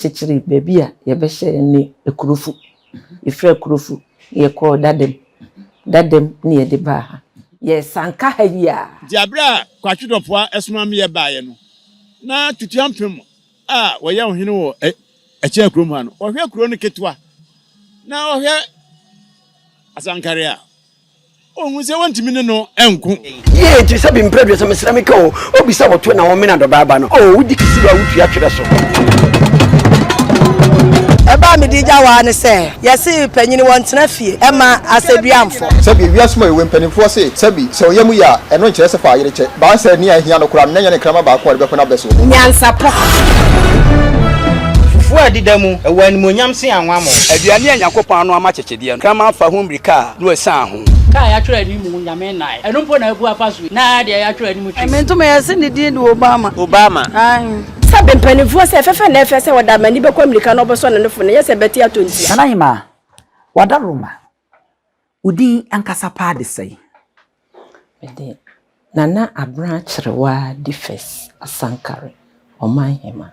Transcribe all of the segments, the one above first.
Yɛkyekyeree baabi a yɛbɛhyɛɛ ne Akurofu. Yɛfiri Akurofu na yɛkɔɔ Dadam. Dadam na yɛde baa ha. Yɛresanka ha yi a. Nti aberɛ a Kwatwi Dɔfoa soma me yɛbaeɛ no, na Tutuampem a wɔyɛ ɔhene wɔ Akyea kurom ha no, ɔhwɛ kuro no ketewa na ɔhwɛ Asankare a, Ɔhu sɛ wɔntumi ne no nko. Yie nti sɛbi mprɛ 30 mesrɛ meka o obi sɛ wɔto na wɔmena dɔbaa ba no o wodi kisiwa a wotua twerɛ so. Ɛba a mede gya wo ara ne sɛ, yɛse panyini wɔntena fie ɛma asɛdua mfɔ. Sɛbi ewiase mu a yɛwɔ yi mpaninfoɔ se, sɛbi, sɛ ɔyam yɛ a, ɛno nkyerɛ sɛ fa ayere kyɛ. Baa sɛ nea ahia no koraa no na ɛnyɛ ne nkraman baako a ɔde bɛko n'abɛ so. Nyansapɔ. Fufuo a ɛdeda mu, ɛwɔ animuonyam sen anwammɔ. Aduane a Nyankopɔn ano ama kyekyedeɛ no, kraman fa ho mmirika a, na wasian ho. Kaa a yɛatwerɛ anim Nyame nnae. Ɛno mpo na abu afa so yi, na deɛ yɛatwerɛ anim twi. Me ntoma yɛse ne din de Obama. Obama. Ae. Sɛbe mpanimfoɔ sɛ, Fɛfɛ na ɛfɛ sɛ wɔde amani bɛkɔ mmirika na wɔbɛsɔ ne nofo no, nyɛ sɛ ɛbɛte atɔ ntia. Nana Ahemaa, Wadaroma, wo din ankasa paa de sɛn? Mede Nana Abena Kyerewaa Defes Asankare, Ɔmanhemaa.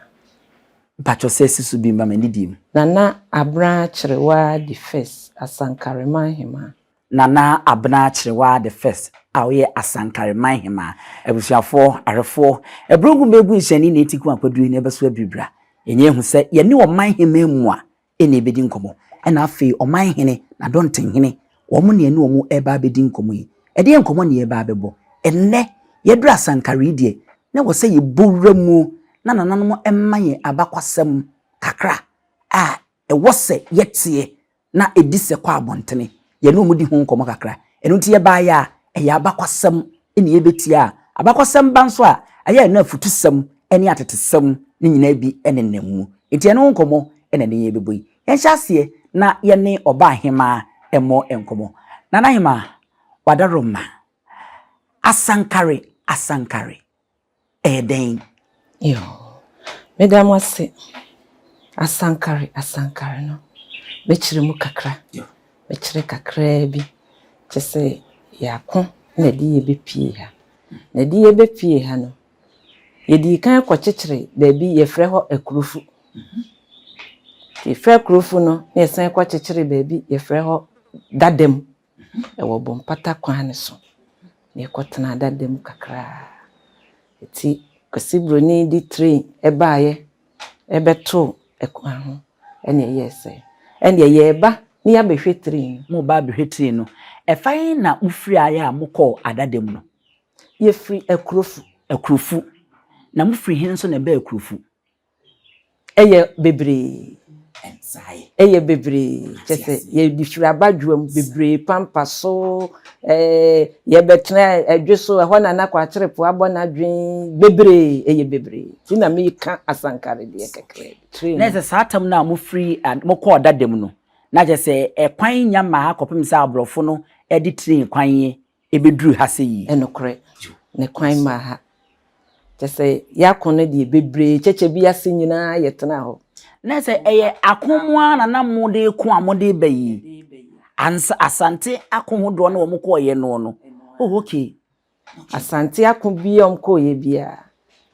Mpakyɛw sɛ si so bi mma me nidie mu. Nana Abena Kyerewaa Defes Asankare Manhemaa. Nana Abena Kyerewaa the First a ɔyɛ Asankare Manhemaa. Abusuafoɔ, ahwɛfoɔ, Aburogu Mmagu Nhyɛnni na Etiku Akwaduro na ɛbɛso abiribira. Yɛnyɛ ahu sɛ yɛne Ɔmanhemaa mua na ɛrebɛdi nkɔmmɔ. Ɛna afei ɔmanhene, n'adɔntenhene, wɔn na yɛne wɔn reba abɛdi nkɔmmɔ yi. Ɛdeɛn nkɔmmɔ na yɛreba abɛbɔ? Ɛnnɛ, yɛaduru Asankare yi deɛ, na ɛwɔ sɛ yɛbɔ wura mu na nananom mma yɛn abakwasɛm kakra a ɛwɔ sɛ yɛteɛ na ɛdi sɛ kɔ abɔntene. Yɛne wɔn di ho nkɔmmɔ kakra. Ɛno nti yɛbaeɛ a, ɛyɛ abakwasɛm na yɛbɛtie a, abakwasɛm ba nso a, ɛyɛ a na afutusɛm ne atetesɛm no nyinaa bi nenam mu. Enti ɛno ho nkɔmmɔ na ɛnnɛ yɛrebɛbɔ yi. Yɛnhyɛ aseɛ na yɛne Ɔbaahemaa mmɔ nkɔmmɔ. Nana Hemaa, Wadaroma, Asankare, Asankare, Ɛyɛ dɛn? Yoo, meda mo ase. Asankare, asankare no, mɛkyerɛ mu kakra. Mɛkyerɛ kakraa bi. Kyerɛ sɛ yɛako na ɛde yɛ bɛpie ha. Na ɛde yɛ bɛpie ha no, yɛdii kan kɔkyekyere baabi yɛfrɛ hɔ Akurofu. Nti yɛfrɛ Akurofu no na yɛsan kɔkyekyere baabi yɛfrɛ hɔ Dadam. Ɛwɔ Bompata kwan no so. Na yɛkɔtenaa dada mu kakra. Nti Kwasi Broni de train baeɛ bɛtoo kwan ho ɛna ɛyɛɛ sɛ ɛnneɛ yɛreba na yɛabɛhwɛ train no. Moreba abɛhwɛ train no, ɛfa he na mofiri aeɛ a mokɔɔ adada mu no? Yɛfiri Akurofu. Akurofu. Na mofiri he nso na ɛbaa Akurofu? Ɛyɛ bebree. Ɛyɛ bebree. Kyɛ sɛ yɛde firi abadwoam bebree pampa so, ɛɛ yɛbɛtena ɛdwe so, ɛhɔ na na Kwakyerepo abɔ n'adwen bebree, ɛyɛ bebree. Nti na meka Asankare deɛ kakraa bi. Na ɛsɛ saa tam no a mofiri mokɔɔ dada mu no, na kyerɛ sɛ ɛkwan nnya mmaa ha kɔpem sɛ aborɔfo no de train kwan yi ɛbɛduru ha sɛ yie. Ɛnokorɛ, ne kwan mmaa ha. Kyɛ sɛ yɛako no deɛ bebree kyɛkyɛ bi ase nyinaa yɛtenaa hɔ. Na sɛ ɛyɛ ako mu ara na na mode reko a mode reba yi, ansa Asante ako hodoɔ na wɔn kɔeɛ noɔ no, oh okay. Asante ako biara a wɔn kɔeɛ biara,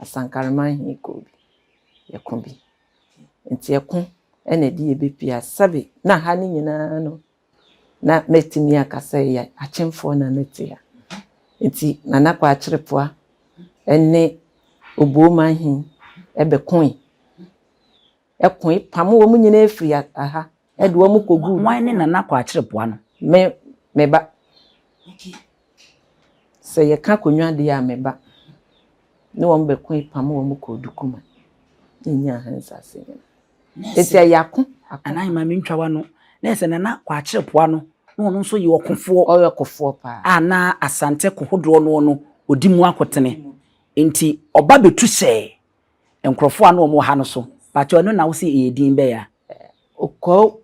Asankareman he kɔɔ bi, yɛko bi. Nti ɛko na ɛde yɛ bɛpie ha. Sɛbe na ha no nyinaa no, na mɛtumi aka sɛ yɛ Akyemfoɔ na na ɛte ha. Nti Nana Kwakyerepoa ne Obuoman he bɛkoe. Ɛkoe pamo wɔn nyinaa firi ha de wɔn kɔguu. Hwan ne Nana Kwakyerepoa no? Me, me ba. Sɛ yɛka akonnwa deɛ a, me ba. Ne wɔn bɛkoe pamo wɔn kɔɔ Dukuma. Ne nyaa ha nsase nyinaa. Eti ɛyɛ ako, ako. Nana Ahima mentwa w'ano. Na yɛ sɛ Nana Kwaakyere Poa no, na ɔno nso yɛ ɔkofoɔ. Ɔyɛ ɔkofoɔ paa. A na Asante ko hodoɔ noɔ no, ɔdi mu akotene. Nti ɔba bɛtu hyɛɛ nkorɔfoɔ a na wɔn wɔ ha no so. Pakyɛw ɛno na wose ɛyɛ din bɛn a? Ɔkwaw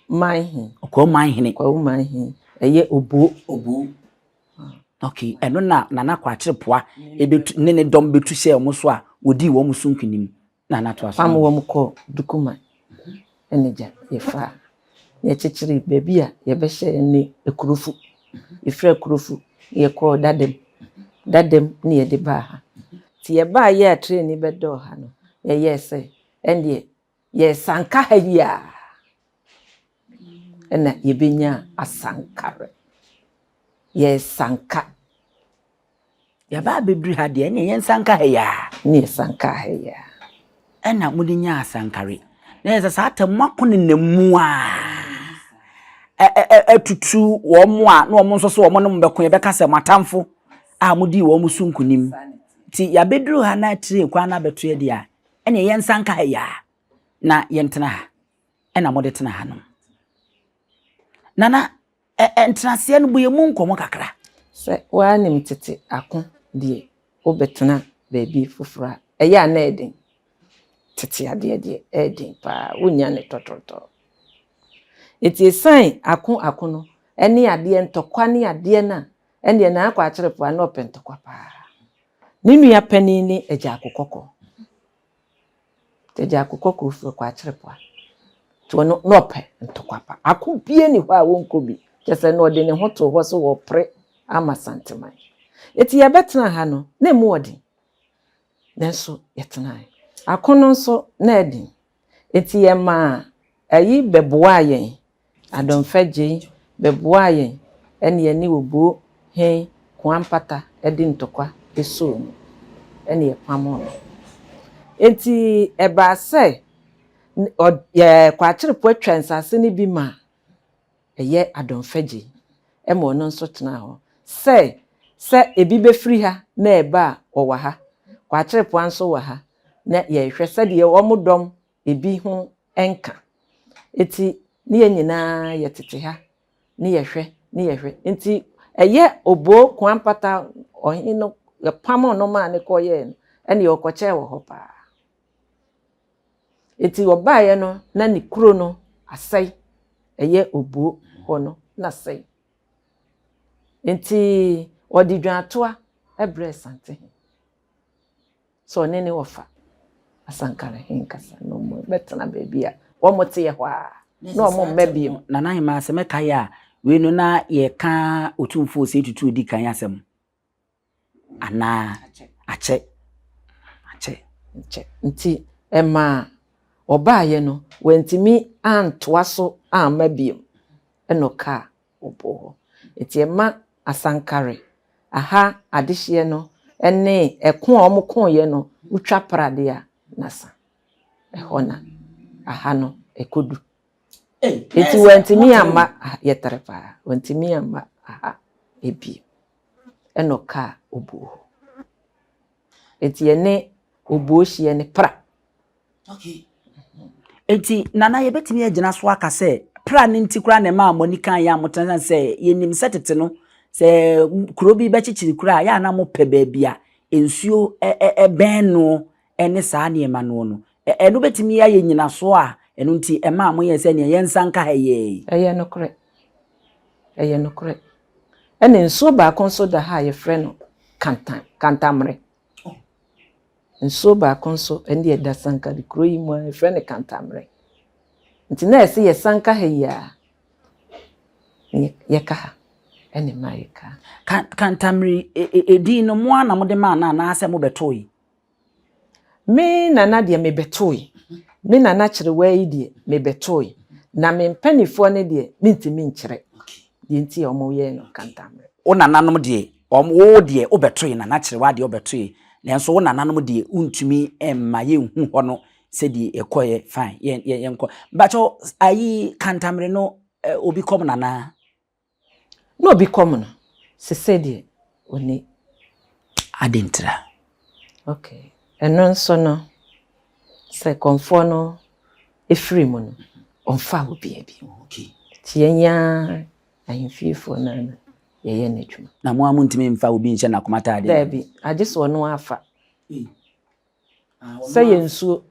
Manhene. Ɔkwaw Manhene. Ɔkwaw Manhene. Ɛyɛ Obuo. Obuo. Okay, ɛno na Nana Kwaakyere Poa ɛbɛtu, ne ne dɔm bɛtu hyɛɛ wɔn so a wɔdii wɔn so nkunim. Na na toa so. Pam wɔn kɔɔ Dukuma ne gya yɛfaa na yɛkyekyeree baabi a yɛbɛhyɛ ne Akurofu. Yɛfiri Akurofu na yɛkɔɔ Dadam. Dadam na yɛde baa ha. Nti yɛbaeɛ a train bɛdɔɔ ha no, yɛyɛɛ sɛ ɛndeɛ Yɛresanka ha yi a, ɛna yɛbɛnya asankare. Yɛresanka. Yɛaba abɛduru ha deɛ, ɛneɛ yɛnsanka ha yi ara. Ne yɛsanka ha yi ara. Ɛna mode nyaa asankare. Na yɛ sɛ saa tɛm moako nenam mu a atutu wɔn a na wɔn nso so wɔn ne mo bɛko yɛbɛka sɛ mo atamfo a modii wɔn so nkonim. Nti yɛabɛduru ha na tire kwan no abɛto yɛ deɛ a, ɛneɛ yɛnsanka ha yi ara na yɛntena ha. Ɛna mode tena ha nom. Nana, Ɛ ntenaseɛ no, bɔ yɛn mu nkɔmmɔ kakra. Sɛ woara nim tete ako deɛ wobɛtena baabi foforɔ a, ɛyɛ a na ɛyɛ den. Tete adeɛ deɛ, ɛyɛ den paa, wonnya no tɔtrɔtɔ. Enti ɛsiane ako ako no ne adeɛ, ntɔkwa ne adeɛ no a, ɛnneɛ Nana Kwaakyere-Poah na ɔpɛ ntɔkwa paa. Ne nua panin ne Agya Akokɔkɔɔ. Nti agya akokɔ kɔ fie ɔkɔ akyere poa. Nti ɔno na ɔpɛ ntɔkwa pa. Ako bie ni hɔ a wɔnkɔ bi. Kyerɛ sɛ na ɔde ne ho too hɔ sɛ wɔpere ama Santeman. Eti yɛbɛtena ha no, na emu wɔ den. Nanso yɛtenae. Ako no nso na ɛden. Enti yɛmaa ayi bɛboaa yɛn Adomfɛ gyei bɛboaa yɛn ɛne yɛne Obuo hen Koa Mpata de ntɔkwa soo mu ɛne yɛpamoo no. Enti ɛbaa sɛ Kwaakyerepɔ atwa nsase no bi maa ɛyɛ Adomfɛ gyei ɛma ɔno nso tenaa hɔ sɛ sɛ ebi bɛfiri ha na ɛba a ɔwɔ ha, Kwaakyerepɔa nso wɔ ha na yɛrehwɛ sɛdeɛ wɔn dɔm ebi ho nka. Enti ne yɛn nyinaa yɛtete ha ne yɛhwɛ ne yɛhwɛ. Enti ɛyɛ Oboo Koampata ɔhene no yɛpamoo no maa no kɔyɛɛ no, ɛnneɛ ɔkɔkyɛɛ wɔ hɔ paa. Enti ɔbaeɛ no na ne kuro no asɛe, ɛyɛ Oboo hɔ no na asɛe. Enti ɔde dwaatoa brɛɛ Santehene. Sɛ ɔne ne wɔfa Asankare he nkasa na ɔmo bɛtena baabi a wɔn teɛ hɔ a, na ɔmo mma bio. Nana Ahemaa, sɛ mɛkae a, wei no na yɛreka Otumfoɔ Osei Tutu Odi Kan asɛm anaa? Akyɛ. Akyɛ. Akyɛ. Nti ɛmaa ɔbaeɛ no, wantumi antoa so amma bio, ɛna ɔkaa wɔbɔɔ hɔ. Nti ɛma Asankare aha adehyeɛ no ne ɛko a wɔkoeɛ no wotwa pradeɛ a na sa. Ɛhɔ na aha no ɛkɔdu. Nti wantumi amma yɛtere paa, wantumi amma aha bio. Ɛna ɔkaa Obuo hɔ. Nti yɛne Obuo hyeɛ no pra. Okay. Enti, Nana, yɛbɛtumi agyina so aka sɛ pra no nti koraa na ɛmaa mo ani kaa yɛn a motena sane sɛ yɛnim sɛ tete no, sɛ kuro bi bɛkyekyere kuro a, yɛ a na mopɛ baabi a nsuo bɛn noɔ ne saa nneɛma noɔ no. Ɛno bɛtumi ayɛ nyinasoɔ a ɛno nti ɛmaa moyɛɛ sɛ nea yɛnsa nka ha yɛɛ yi. Ɛyɛ nokorɛ. Ɛyɛ nokorɛ. Ɛna nsuo baako nso da ha a yɛfrɛ no kantan, kantammere. Nsuo baako nso, ɛno deɛ ɛda Sankari kuro yi mu a, yɛfrɛ no Kantammerɛ. Nti na ɛsɛ yɛsanka ha yi a, yɛka ha, ɛna ɛma yɛka. Kantammerɛ edin no, mo ara na mode maa no anaasɛ mobɛtoe? Me nana deɛ mebɛtoe. Me nana kyerewaa yi deɛ mebɛtoe. Na me mpanifoɔ no deɛ mentumi nkyerɛ deɛ nti a wɔyɛɛ no Kantammerɛ. Wo nananom deɛ, wɔn, wo deɛ wobɛtoe, Nana Kyerewaa deɛ wobɛtoe, nanso wo nananom deɛ wontumi mma yɛnhu hɔ no sɛdeɛ ɛkɔeɛ, fine, yɛn, yɛn, yɛnkɔ. Mpakyɛw, ayi, Kantamere no, obi kɔm no anaa? Na obi kɔm no, sesei deɛ ɔnni. Adɛn ntira? Okay, ɛno nso no, sɛ kɔmfoɔ no firi mu no, ɔmfaa obiara bio. Okay. Nti yɛn ara ahemfiefoɔ no ara na yɛyɛ n'adwuma. Na mo ara montumi mfa obi nhyɛ n'akoma ataadeɛ? Daabi, agye sɛ ɔno ara fa. Sɛ yɛ nsuo.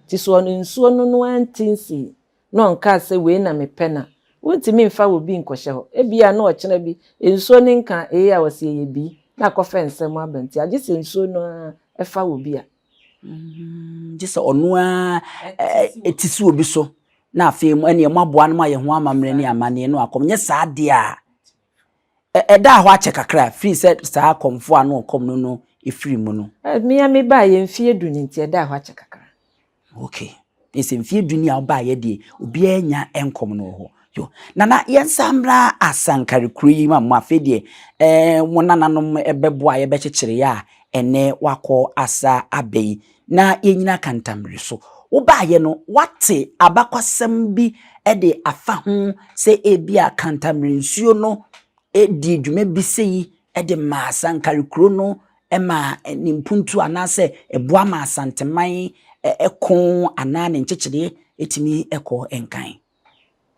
Nti sɛ ɔno nsuo no no ara nte nsii na ɔnkaa sɛ wei na mepɛ no a, wontumi mfa obi nkɔhyɛ hɔ. Ebia na ɔkyena bi nsuo no nka A a ɔse ɛyɛ B na akɔfa nsɛm aba nti agye sɛ nsuo no ara fa obi a. Gye sɛ ɔno ara ti si obi so na afei ɛneɛ moaboa no moayɛ ho amammerɛ ne amanneɛ no akɔm. Nyɛ saa deɛ a, ɛdaa hɔ akyɛ kakra firi sɛ saa akɔmfoɔ a na ɔkɔm no no firi mu no. Me a mebaeɛ mfeɛ du ni nti ɛdaa hɔ akyɛ kakra. Okay. Na sɛ mfeɛ du ni a wobaeɛ deɛ, obiara nnya nkɔm no wɔ hɔ. Yo, Nana, yɛnsan mmra Asankare kuro yi ma mo afei deɛ eh, mo nananom bɛboa yɛbɛkyekyere yɛ a ɛnɛ wakɔ asa aba yi na yɛnyina kantammere so. Wobaeɛ no, woate abakwasɛm bi de afa ho sɛ ebia kantammere nsuo no dii dwuma bi sei de maa Asankare kuro no maa ne mpuntuo anaasɛ ɛboa maa Asanteman ko anaa ne nkyekyereɛ tumi kɔ nkan.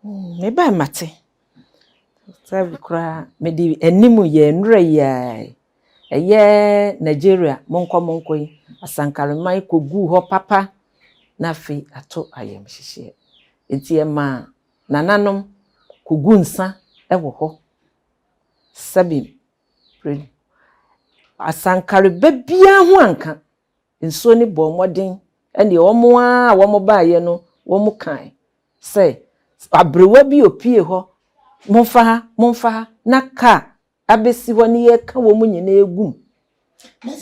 Mebae mate. Sɛ koraa mede anim yɛ nnora yi ara yi, ɛyɛ Nigeria monkɔ monkɔ yi, Asankareman kɔguu hɔ papa na afei ato ayamhyehyeɛ. Nti ɛmaa nananom kɔgu nsa wɔ hɔ. Sɛbe Asankareba biara ho anka. Nsuo no bɔɔ mmɔden ɛnneɛ wɔn ara a wɔbaeɛ no wɔkae sɛ aberewa bi opie hɔ, momfa ha, momfa ha, na kaa abɛsi hɔ ne yɛreka wɔn nyinaa gu mu.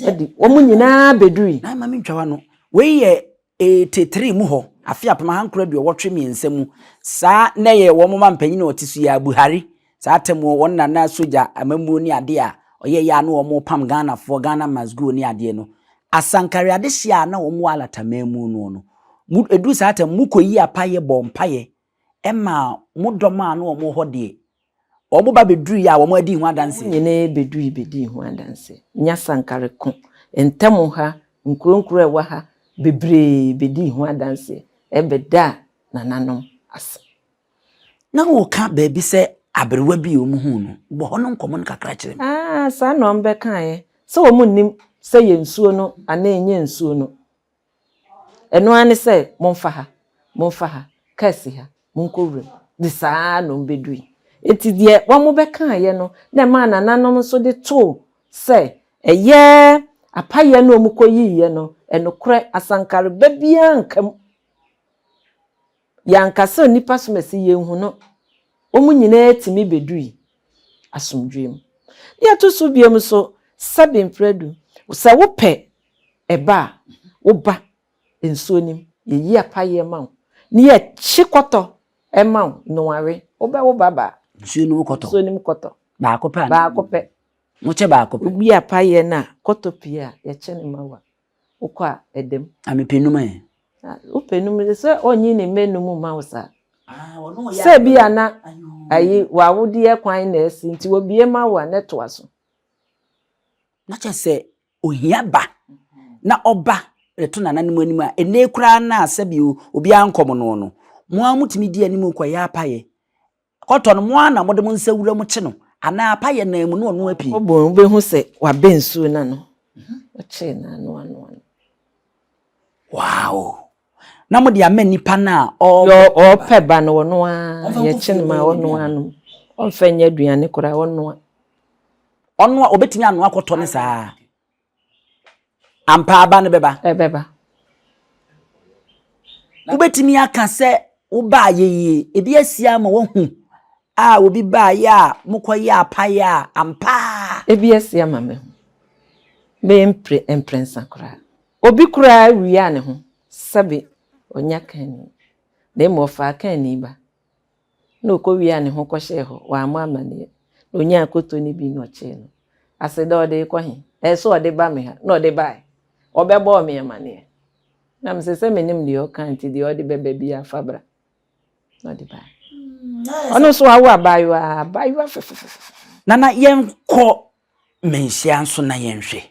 Ɛde wɔn nyinaa bɛdurui. Na ma mentwa w'ano. Wei yɛ 83 mu hɔ, afe 1983 mu, saa na ɛyɛ wɔn mampanyin a ɔte so yi ara, Buhari, saa atemmuo, wɔn na na sogya amammuo ne adeɛ a ɔyɛ yɛ a na wɔn repam Ghanafoɔ, Ghana must go ne adeɛ no. Asankare adehyeɛ a na wɔn wɔ Alataman mu noɔ no, mo, ɛduru saa tam, mo kɔyi apaeɛ bɔɔ mpaeɛ ɛmaa mo dɔm a na wɔn wɔ hɔ deɛ, wɔn ba bɛduruiɛ a wɔn adi ho adanseɛ. Wɔn nyinaa bɛdui bɛdii ho adanseɛ. Nyɛ Asankare ko, ntam ha, nkuro nkuro a ɛwɔ ha bebree bɛdii ho adanseɛ bɛdaa nananom ase. Na woka baabi sɛ aberewa bi a wɔhuu no, bɔ hɔ no nkɔmmɔ no kakra kyerɛ me. Ah, saa na wɔbɛkaeɛ, sɛ wɔn nnim sɛ yɛ nsuo no anaa ɛnyɛ nsuo no. Ɛno ara ne sɛ momfa ha, momfa ha, kaa si ha, monkɔ wuram. De saa ara na wɔbɛdui. Enti deɛ wɔbɛkaeɛ no na ɛmaa nananom nso de too sɛ ɛyɛ apayɛ no a wɔkɔyiiɛ no, ɛnokorɛ, asankareba biara nka mu. Yɛanka sɛ nnipa som asi yɛnhu no, wɔn nyinaa tumi bɛdui asomdwoeɛ mu. Deɛ ɛto so biom nso, sɛbe mprɛdu, sɛ wopɛ ɛba a, woba nsuo no mu, yɛyi apayeɛ ma wo, na yɛkye kɔtɔ ma wo, noawe, wobɛwo ba baa. Nsuo no mu kɔtɔ? Nsuo no mu kɔtɔ. Baako pɛ anaa? Baako pɛ. Mokyɛ baako pɛ? Woyi apayeɛ no a, kɔtɔ pie a, yɛkye no ma wo a, wokɔ a, ɛda mu. Na mepɛ num ɛ? Wopɛ num sɛ ɔnyi ne mma num mma wo saa. Sɛ bi a na ayi w'awodeɛ kwan na asi nti wɔbie ma wo a na ɛtoa so. Na kyerɛ sɛ ohia ba na ɔba reto nananom anim a, ɛnnɛ yi koraa no a sɛbi obiara nkɔm no no, mo ara motumi di anim kɔyɛ apayɛ. Kɔtɔ no, mo ara na mode mo nsa wura mu kye no, anaa apayɛ nan mu na ɔno apue. Ɔbɔ wobɛhu sɛ wabɛ nsuo no ano. Ɔkyee no ano ano ano. Wow! Na mode ama nipa no a ɔpɛ ba no, ɔno ara yɛkye no ma ɔno ara nom. Ɔmfa nyɛ aduane koraa, ɔnoa. Ɔnoa, ɔbɛtumi anoa kɔtɔ no saa. Ampa aba no bɛba. Ɛbɛba. Wobɛtumi aka sɛ wobaayɛ yie, ebi asi ama woahu a obi baayɛ a mokɔyɛ apayɛ a ampa. Ebi asi ama mahu. Bɛyɛ mpre mprɛnsa koraa. Obi koraa wiaa ne ho sɛbe ɔnya kanni. Na mmom ɔfaa kanni ba. Na ɔkɔwiaa ne ho kɔhyɛɛ hɔ, wammɔ amanneɛ. Na ɔnyaa koto no bi na ɔkyee no. Aseda ɔde rekɔ he? Ɛyɛ sɛ ɔde ba me ha. Na ɔde baeɛ. Ɔbɛbɔɔ me amanneɛ. Na mese sɛ mennim deɛ ɔka nti deɛ ɔde bɛba biara fa bra. Na ɔde baeɛ. Ɔno nso wawo abaayewa, abaayewa fɛfɛfɛfɛ. Nana yɛnkɔ Manhyia nso na yɛnhwɛ.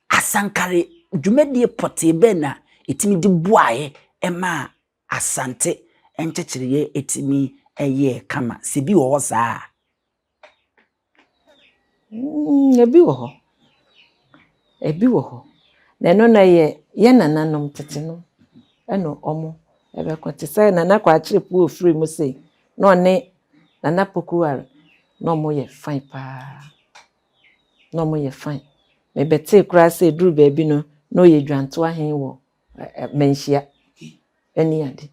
Asankare dwumadie pɔtee bɛn na ɛtumi de boaeɛ maa Asante nkyekyereɛ tumi yɛɛ kama, sɛ bi wɔ hɔ saa a? Mm, ebi wɔ hɔ. Ebi wɔ hɔ. Na ɛno na ɛyɛ yɛn nananom tete no ɛna wɔn ɛbɛkɔ. Te sɛ Nana Kwaakyere Puo ofiri mu sei, na ɔne Nana Pokuware na wɔyɛ fine paa. Na wɔyɛ fine. Mebɛtee koraa sɛ ɛduru baabi no, na ɔyɛ dwantoa he wɔ manhyia ne ade.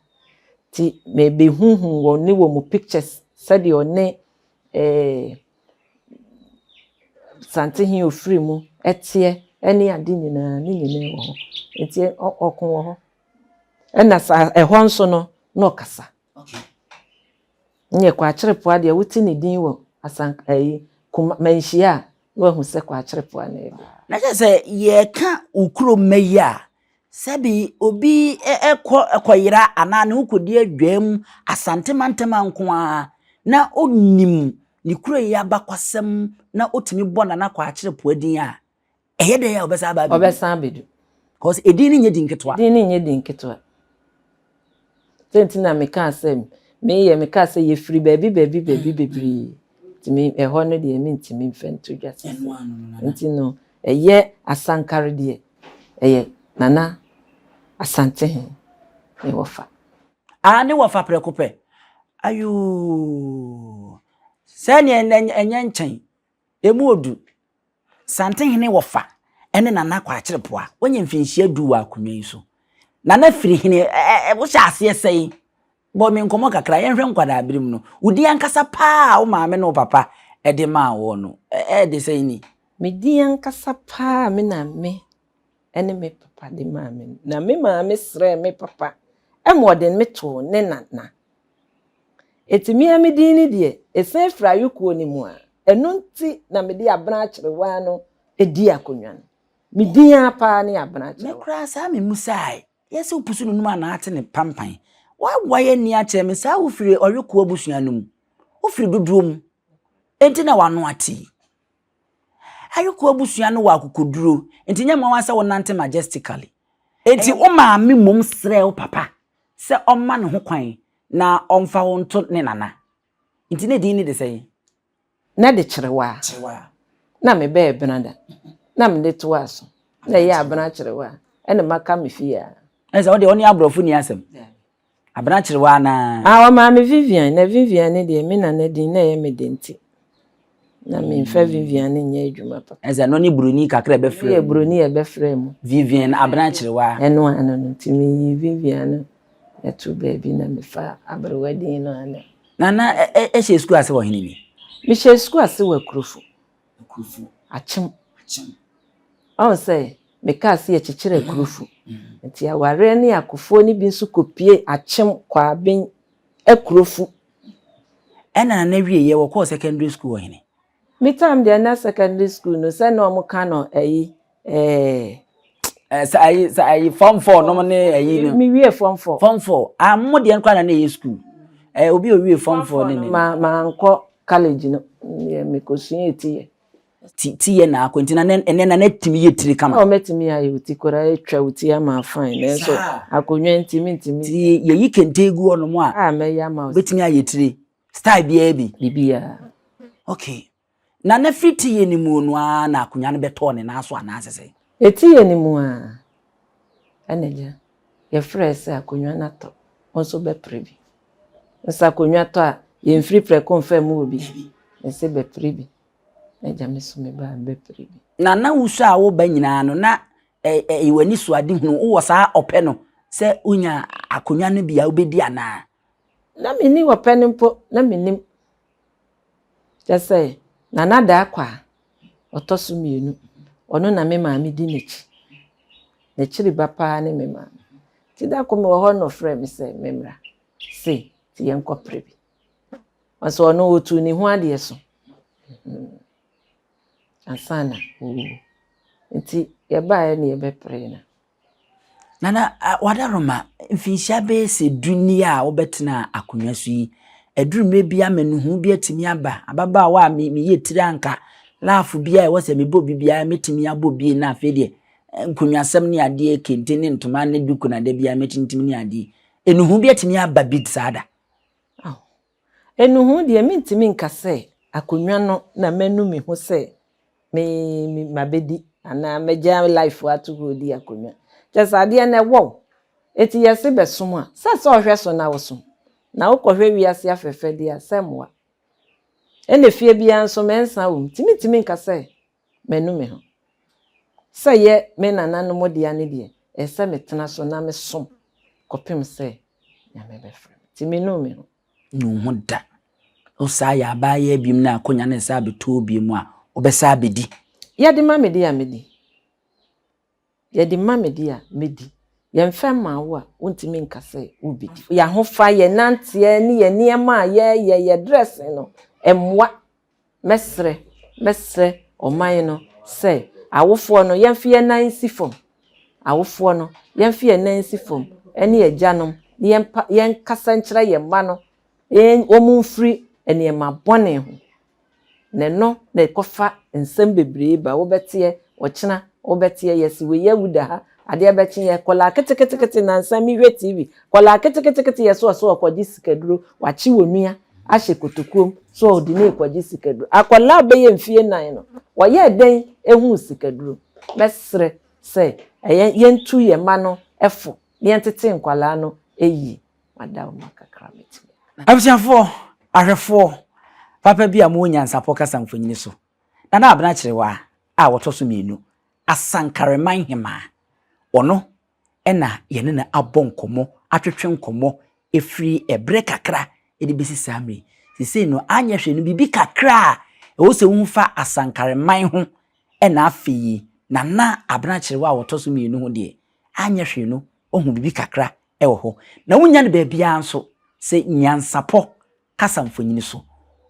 Nti mebehuhu wɔn ne wɔn pictures sɛdeɛ ɔne eh, Santehe ofiri mu ɛteɛ ne ade nyinaa ne nyinaa wɔ hɔ. Nti ɔko wɔ hɔ. Ɛna sa ɛhɔ nso no, na ɔkasa. Nyɛ Kwakyerepoa deɛ wote ne din wɔ asank ayi kuma manhyia a na wahu sɛ Kwakyerepoa na ɛba. Na kyerɛ sɛ yɛreka wo kurom mma yi a, sɛbi obi kɔ kɔyera anaa ne ho kɔdi adwaam Asante mantam ha nko ara na ɔnim ne kuro yi abakwasɛm na ɔtumi bɔ Nana Kwakyerepoa din a, Ɛyɛ dɛn a ɔbɛsan aba abɛdu? Ɔbɛsan abɛdu. Because edin no nyɛ din ketewa. Edin no nyɛ din ketewa. Sɛ nti na mekaa sɛ meyɛ mekaa sɛ yɛfiri baabi baabi baabi bebree. Nti me ɛhɔ no deɛ mentumi mfa nto dwa sisi. Nti no ɛyɛ Asankare deɛ ɛyɛ Nana Asantehene ne wɔfa. Ah ne wɔfa prɛko pɛ. Ayoo. Sɛdeɛ ɛnyɛ nkyɛn. Emu odu. Santehene Wɔfa ne Nana Kwaakyere-Poa, wɔanya mfinhyia du wɔ akonnwa yi so. Nana firi hene, ɛ ɛ wohyɛ aseɛ sɛn? Bɔ me nkɔmmɔ kakra, yɛnhwɛ nkwadaa mu no. Wo din ankasa paa a wo maame ne wo papa de maa woɔ no, ɛde sɛn ni? Me din ankasa paa a me na me ne me papa de maa me no, na me maame srɛɛ me papa ma ɔde me too ne nana. Enti me ara me din no deɛ, ɛsiane firi ayokoɔ no mu a, ɛno nti na mede Abena Akyerewaa no di akonnwa no. Me din ara paa ne Abena Me Akyerewaa. koraa saa me mmusae. Yɛ sɛ wopusu no num anaa ate ne pampan. Woawae ani akyerɛ me saa wofiri ɔyokoɔ abusua no mu. Wofiri dodoɔ mu. Enti na w'ano ate yi. Ayokoɔ abusua no wɔ akokoduro nti nyɛ nwanwa sɛ wonante majestically. Enti wo maame mmom srɛɛ wo papa sɛ ɔmma ne ho kwan na ɔmfa wo nto ne nana. Nti na edin no de sɛn? Na de Kyerewaa. Kyerewaa. Na mebɛɛ Benada. Na mede toaa so. Na ɛyɛ Abena Kyerewaa. Ɛna maka me fie a. Ɛne sɛ wo deɛ wo ne aborɔfo nni asɛm. Abena Kyerewaa anaa? Ah, ɔmaa me Vivian. Na Vivian no deɛ, me nana din na ɛyɛ me dɛ nti, na memfa Vivian no nyɛ adwuma papa. Ɛsɛ ɛno ne buroni kakra a ɛbɛfrɛ mu. Ɛno yɛ buroni a ɛbɛfrɛ mu. Vivian Abena Kyerewaa. Ɛno ano no, nti meyii Vivian no too baabi na mefaa aberewa din no ara. Nana, hyɛɛ sukuu ase wɔ hene ni? Mehyɛɛ sukuu ase wɔ Akurofo. Akurofo. Akyem. Akyem. Ɔhu sɛ mekaa sɛ yɛkyekyere Akurofo. Nti awareɛ ne akofoɔ no bi nso kɔpue Akyem, Kwaben, Akurofo. Ɛna Nana wieeɛ wɔkɔɔ secondary school wɔ hene? Me time deɛ na secondary school no sɛ na wɔn ka no ɛyi ɛɛ. Sɛ ayi sɛ ayi form 4 nom ne ayi no. Me wie form 4. Form 4. Ah mo deɛ no koraa na na ɛyɛ school. Ɛɛ obi a owie form 4 ne ne. Ma ma nkɔ college no. Yɛ me kɔ sua ti yɛ. Ti ti yɛ na akɔ nti na ɛnɛ na na tumi yɛ tiri kama. Oh mɛtumi ayɛ wo ti koraa atwa wo ti ama fine nanso akonnwa nti mentumi. Ti yɛyi kente gu hɔ nom a. Ah mɛyɛ ama wo. Bɛtumi ayɛ tiri style biara bi. Biribiara. Okay. Na na firi tiyɛ no mu no ara na akonnwa no bɛtɔɔ ne nan so anaasɛ sɛn? Tiyɛ no mu ara, ɛna agya, yɛfrɛɛ sɛ akonnwa no atɔ, wo nso bɛpere bi. Nso akonnwa tɔ a, yɛmfiri prɛko mfa mmu obi. Mese bɛpere bi. Na agya me nso mebaa mebɛpere bi. Na na wosua a woba nyinaa no, na ɛyɛ w'anisoadehunu, wowɔ saa ɔpɛ no sɛ wonya akonnwa no bi a wobɛdi anaa? Na menni ɔpɛ no mpo, na mennim. Kyerɛ sɛ, Nana Daakwa a ɔtɔ so mmienu, ɔno na me maame di n'akyi. N'akyiri ba paa ne me maame. Nti da koro mewɔ hɔ na ɔfrɛɛ me sɛ memmra sei nti yɛnkɔpere bi. Ɔsɛ ɔno ɔtuu ne ho adeɛ so ansa na ɔrewu. Nti yɛbaeɛ na yɛbɛperee no. Nana Wadaroma, mfinhyia bɛyɛ sɛ du ni a wobɛtenaa akonnwa so yi, ɛduru mmerɛ bi amanehunu bi atumi aba, ababaawa a meyɛ tiri anka, laafo bi a ɛwɔ sɛ mebɔ bi biara mɛtumi abɔ bi na afei deɛ nkonnwasɛm ne adeɛ, kente ne ntoma ne duku na da biara mɛtintim ne adeɛ. Enuhu bi atumi aba bi saa da? Aw, enuhu deɛ mentumi nka sɛ akonnwa no na manu me ho sɛ me me mabɛdi anaa magya life ato hɔ redi akonnwa. Kyerɛ sɛ adeɛ no ɛwɔ wo. Enti yɛse bɛsom a, sɛ sɛ ɔhwɛ so na wosom. Na wokɔhwɛ wiase afɛfɛdeɛ a, sɛ mmoa. Ɛna efie biara nso mɛnsa wɔ mu. Nti mentumi nka sɛ manu me ho. Sɛ ɛyɛ me nananom dea no deɛ, ɛsɛ sɛ metena so na mesom kɔpem sɛ Nyame bɛfrɛ me. Nti menuu me ho. Nu wo ho da. Wo saa yɛ abaayaa biom na akonya no resa abɛtɔ wo biom a, wobɛsa abɛdi. Yɛde ma me deɛ a mɛdi. Yɛde ma me deɛ a mɛdi. Yɛmfa mmaa wo a, wontumi nka sɛ wobɛdi. Yɛn ahofa, yɛn nanteɛ ne yɛn nneɛma a yɛyɛ, yɛn dressing no, ɛmmoa. Mɛsrɛ, mɛsrɛ ɔman no sɛ awofoɔ no yɛmfa yɛn nan nsi fam. Awofoɔ no, yɛmfa yɛn nan nsi fam ne agyanom na yɛmpa, yɛnkasa nkyerɛ yɛn mma no, yɛn, wɔn mfiri nneɛma bɔne ho. Na ɛno na ɛkɔfa nsɛm bebree ba. Wobɛteɛ ɔkyena, wobɛteɛ yɛse wei awu da ha, adeɛ bɛkye yɛ kɔlaa keteketekete nansa mehwɛ TV, kɔlaa keteketekete yɛ so ɔsɛ ɔkɔgye sikaduro, wakye wɔ nua ahyɛ kotokuom so ɔde ne rekɔgye sikaduro. Akɔlaa bɛyɛ mfie nan no, wɔyɛɛ dɛn ehuu sikaduro? Mɛsrɛ sɛ ɛyɛ yɛntu yɛn mma no fo na yɛntete nkwalaa no yie. Mada wo ma kakra mɛtumi. Abusuafoɔ, ahwɛfoɔ, papa bi a mowɔ nyansapɔ kasa mfonini so, Nana Abena Kyerewaa a wɔtɔ so mmienu, Asankareman Hemaa, ɔno ɛna yɛne no abɔ nkɔmmɔ, atwetwe nkɔmmɔ ɛfiri ɛberɛ kakra de bɛsi saa mmerɛ yi. Seesei no, anyɛ hwee no, biribi kakra a ɛwɔ sɛ wohu fa Asankareman ho ɛna afei yi, Nana Abena Kyerewaa a wɔtɔ so mmienu ho deɛ, anyɛ hwee no, woahu biribi kakra ɛwɔ hɔ. Na wonya no baabiara nso sɛ nyansapɔ kasa mfonini so.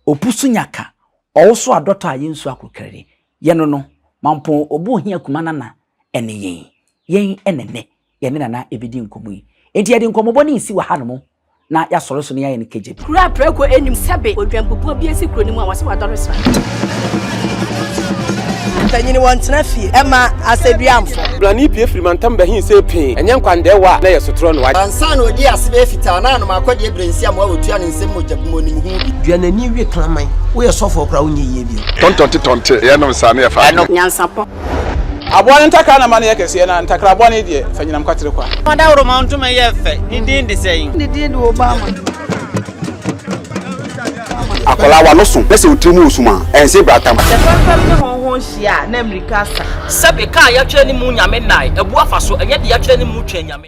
Opu so nyaka, ɔwoso adɔtɔ a yɛnsu akorokrare. Yɛno no, Mampɔn Obu Ohia Kuma Nana ɛne yɛn. Yɛn ɛna nnɛ yɛne Nana ɛbɛdi nkɔmmɔ yi. Enti yɛde nkɔmmɔbɔ no resi wɔ hanom na yɛasɔre so na yɛayɛ no kagya bi. Kuro a prako nnim sɛbe odwanbubuo bi asi kuro no mu a wɔse wadɔre sra. Mpanyini wɔntena fie ɛma asɛduamfo. Blani pue firi mantam bɛhe see pee, ɛnyɛ nkwandɛɛwa a na ɛyɛ sotorɔ no wagye. Ansa na ɔdii ase bɛyɛ fitaa na anom akɔdeɛ berɛ nsi amoa wɔtua ne nsam mogya bu mu ɔnim ho bi. Dua n'ani we kraman. Woyɛ sɔfoɔ koraa wonyɛ yie bio. Tɔntɔnte tɔnte yɛnom saa ne yɛfa adeɛ. Nyansapɔ. Aboa no ntakra na ma no yɛ kɛseɛ, na ntakra bɔne deɛ, fa nyinam kwatere kwa. Ɔdawuroma ntoma yɛ fɛ, ne din de sɛn? Ne din de Obama. Akwadaa w'ano so na sɛ wo tiri mu wɔ sum a, ɛnse bratam. Sɛ fɛmfɛm ne hɔnhɔn hyia a, na mmirika asa. Sɛbe, kaa yɛatwerɛ ne mu Nyame nnae, abu afa so, ɛnyɛ deɛ yɛatwerɛ ne mu Twɛn Nyame.